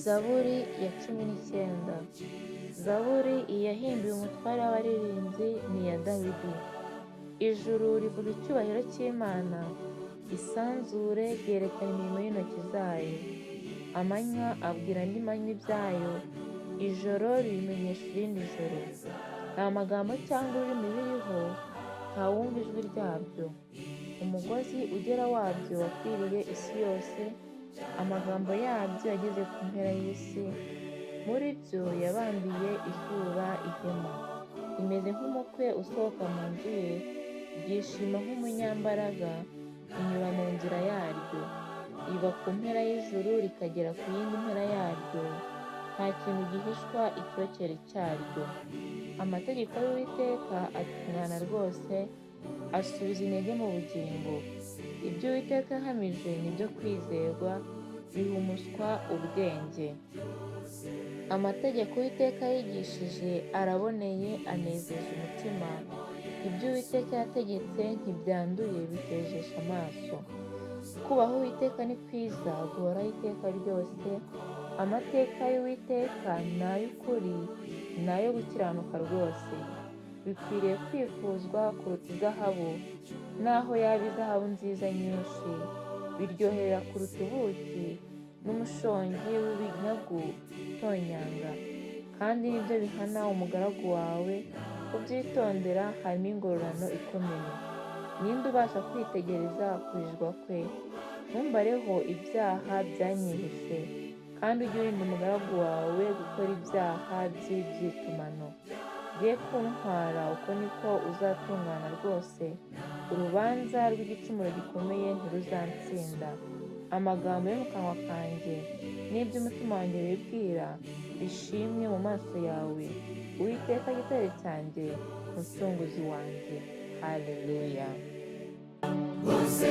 Zaburi ya 19. Zaburi iyi yahimbiwe umutware w'abaririmbyi, ni iya Dawidi. Ijuru rivuga icyubahiro cy'Imana, isanzure ryerekana imirimo y'intoki zayo. Amanywa abwira andi manywa ibyayo, ijoro ribimenyesha irindi joro. Nta magambo cyangwa ururimi biriho, ntawumva ijwi ryabyo. Umugozi ugera wabyo wakwiriye isi yose, amagambo yabyo yageze ku mpera y'isi. Muri byo yabambiye izuba ihema. Rimeze nk'umukwe usohoka mu nzu ye, ryishima nk'umunyambaraga, rinyura mu nzira yaryo. Riva ku mpera y'ijuru rikagera ku yindi mpera yaryo, nta kintu gihishwa icyokere cyaryo. Amategeko y'Uwiteka atungana rwose, asubiza intege mu bugingo. Ibyo Uwiteka yahamije ni ibyo kwizerwa, biha umuswa ubwenge. Amategeko Uwiteka yigishije araboneye, anezeza umutima. Ibyo Uwiteka yategetse ntibyanduye, bitejesha amaso. Kubaha Uwiteka ni kwiza, guhoraho iteka ryose. Amateka y'Uwiteka ni ay'ukuri, ni ayo gukiranuka rwose. Bikwiriye kwifuzwa kuruta izahabu, naho yaba izahabu nziza nyinshi. Biryohera kuruta ubuki n'umushongi w'ibinyagu utonyanga. Kandi nibyo bihana umugaragu wawe, kubyitondera harimo ingororano ikomeye. Ninde ubasha kwitegereza kujijwa kwe? Ntumbareho ibyaha byanyihishe, kandi ujye urinda umugaragu wawe gukora ibyaha by'ibyitumano. Bye kuntwara, uko niko uzatungana rwose, urubanza rw'igicumuro gikomeye ntiruzantsinda. Amagambo yo mu kanwa kanjye n'ibyo umutima wanjye wibwira bishimwe mu maso yawe, Uwiteka gitare cyanjye, mucunguzi wanjye. Haleluya. Bose.